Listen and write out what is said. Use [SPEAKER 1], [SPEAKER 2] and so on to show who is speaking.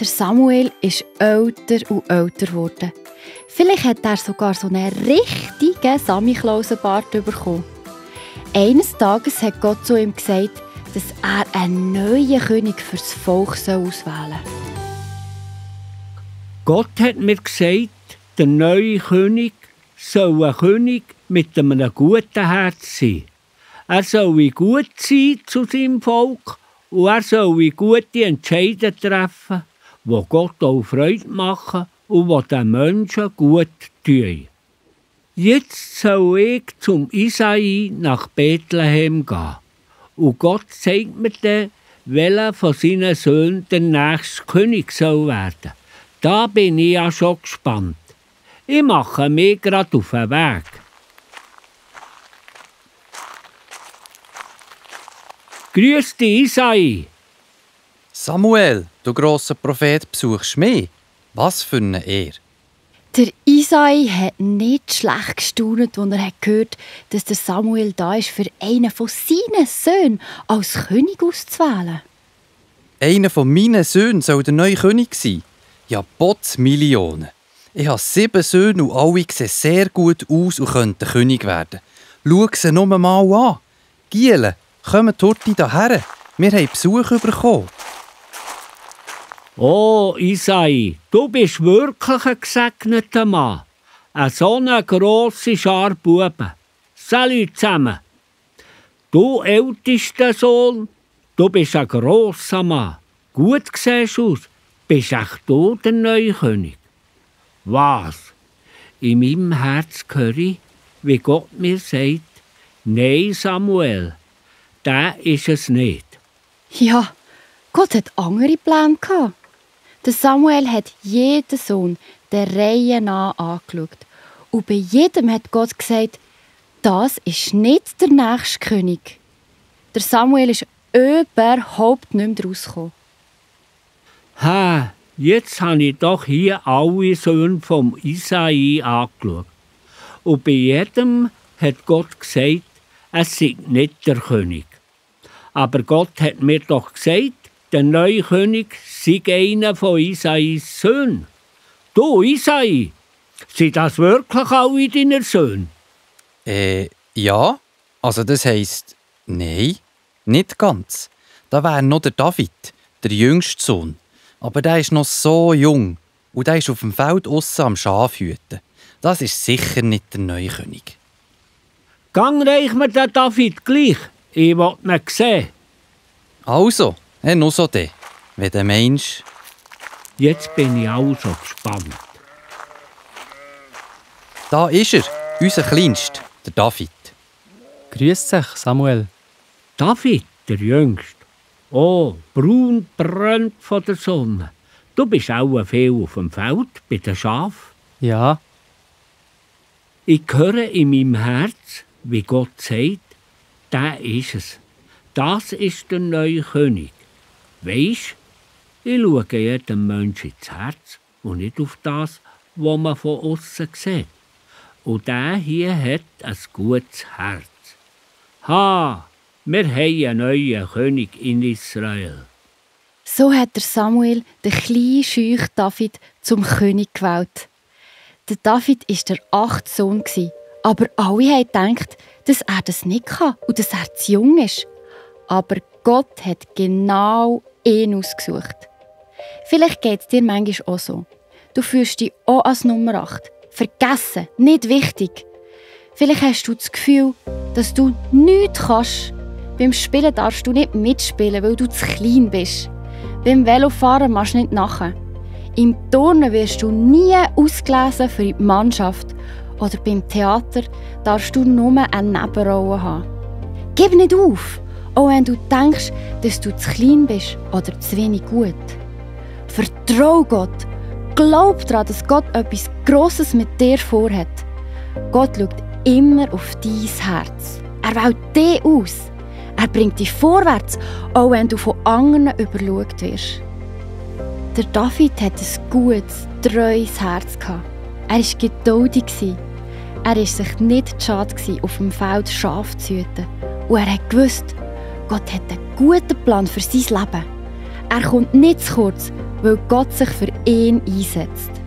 [SPEAKER 1] Der Samuel ist älter und älter geworden. Vielleicht hat er sogar so einen richtigen Samichlausenbart bekommen. Eines Tages hat Gott zu ihm gesagt, dass er einen neuen König fürs Volk auswählen soll.
[SPEAKER 2] Gott hat mir gesagt, der neue König soll ein König mit einem guten Herz sein. Er soll gut sein zu seinem Volk und er soll gute Entscheidungen treffen, die Gott auch Freude machen und die den Menschen gut tun. Jetzt soll ich zum Isai nach Bethlehem gehen. Und Gott zeigt mir dann, welcher von seinen Söhnen der nächste König soll werden. Da bin ich ja schon gespannt. Ich mache mich gerade auf den Weg. Grüß dich, Isai.
[SPEAKER 3] Samuel, du grosser Prophet, besuchst mich. Was für eine Ehre.
[SPEAKER 1] Der Isai hat nicht schlecht gestaunt, als er gehört hat, dass der Samuel da ist, für einen von seinen Söhnen als König auszuwählen.
[SPEAKER 3] Einer von meinen Söhnen soll der neue König sein. Ja, Potz Millionen. Ich habe 7 Söhne und alle sehen sehr gut aus und könnten König werden. Schau sie nur mal an. Giele, kommt heute hierher. Wir haben Besuch bekommen.
[SPEAKER 2] Oh, Isai, du bist wirklich ein gesegneter Mann. So eine grosse Schar Buben. Salut zusammen. Du ältester Sohn, du bist ein grosser Mann. Gut siehst du aus. Bist echt du der neue König? Was? In meinem Herz höre ich, wie Gott mir sagt, nein, Samuel, der ist es nicht.
[SPEAKER 1] Ja, Gott hat andere Pläne gehabt. Der Samuel hat jeden Sohn der Reihe nach angeschaut. Und bei jedem hat Gott gesagt, das ist nicht der nächste König. Der Samuel ist überhaupt nicht mehr rausgekommen.
[SPEAKER 2] Jetzt habe ich doch hier alle Söhne vom Isai angeschaut. Und bei jedem hat Gott gesagt, es sei nicht der König. Aber Gott hat mir doch gesagt, der neue König sei einer von Isais Söhnen. Du, Isai, sind das wirklich alle deine Söhne?
[SPEAKER 3] Ja. Also das heisst, nein, nicht ganz. Da wäre noch der David, der jüngste Sohn. Aber der ist noch so jung und der ist auf dem Feld aussen am Schaf hüten. Das ist sicher nicht der neue König.
[SPEAKER 2] Gang reich mir den David gleich. Ich will ihn sehen.
[SPEAKER 3] Also, nur so den, wenn du meinst.
[SPEAKER 2] Jetzt bin ich also gespannt.
[SPEAKER 3] Da ist er, unser Kleinster, der David.
[SPEAKER 4] Grüß dich, Samuel.
[SPEAKER 2] David, der Jüngste. Oh, braun brennt von der Sonne. Du bist auch viel auf dem Feld bei den Schafen.
[SPEAKER 4] Ja.
[SPEAKER 2] Ich höre in meinem Herz, wie Gott sagt, der ist es. Das ist der neue König. Weisst, ich schaue jedem Menschen ins Herz und nicht auf das, was man von außen sieht. Und der hier hat ein gutes Herz. Wir haben einen neuen König in Israel.
[SPEAKER 1] So hat der Samuel den kleinen, scheuchen David zum König gewählt. Der David war der 8. Sohn, aber alle haben gedacht, dass er das nicht kann und dass er zu jung ist. Aber Gott hat genau ihn ausgesucht. Vielleicht geht es dir manchmal auch so. Du fühlst dich auch als Nummer 8. Vergessen, nicht wichtig. Vielleicht hast du das Gefühl, dass du nichts kannst. Beim Spielen darfst du nicht mitspielen, weil du zu klein bist. Beim Velofahren machst du nicht nachher. Im Turnen wirst du nie ausgelesen für die Mannschaft. Oder beim Theater darfst du nur eine Nebenrolle haben. Gib nicht auf, auch wenn du denkst, dass du zu klein bist oder zu wenig gut. Vertrau Gott. Glaub daran, dass Gott etwas Grosses mit dir vorhat. Gott schaut immer auf dein Herz. Er wählt dich aus. Er bringt dich vorwärts, auch wenn du von anderen überschaut wirst. Der David hatte ein gutes, treues Herz. Er war geduldig. Er war sich nicht schade, auf dem Feld Schafe zu hüten. Und er wusste, Gott hat einen guten Plan für sein Leben. Er kommt nicht zu kurz weil Gott sich für ihn einsetzt.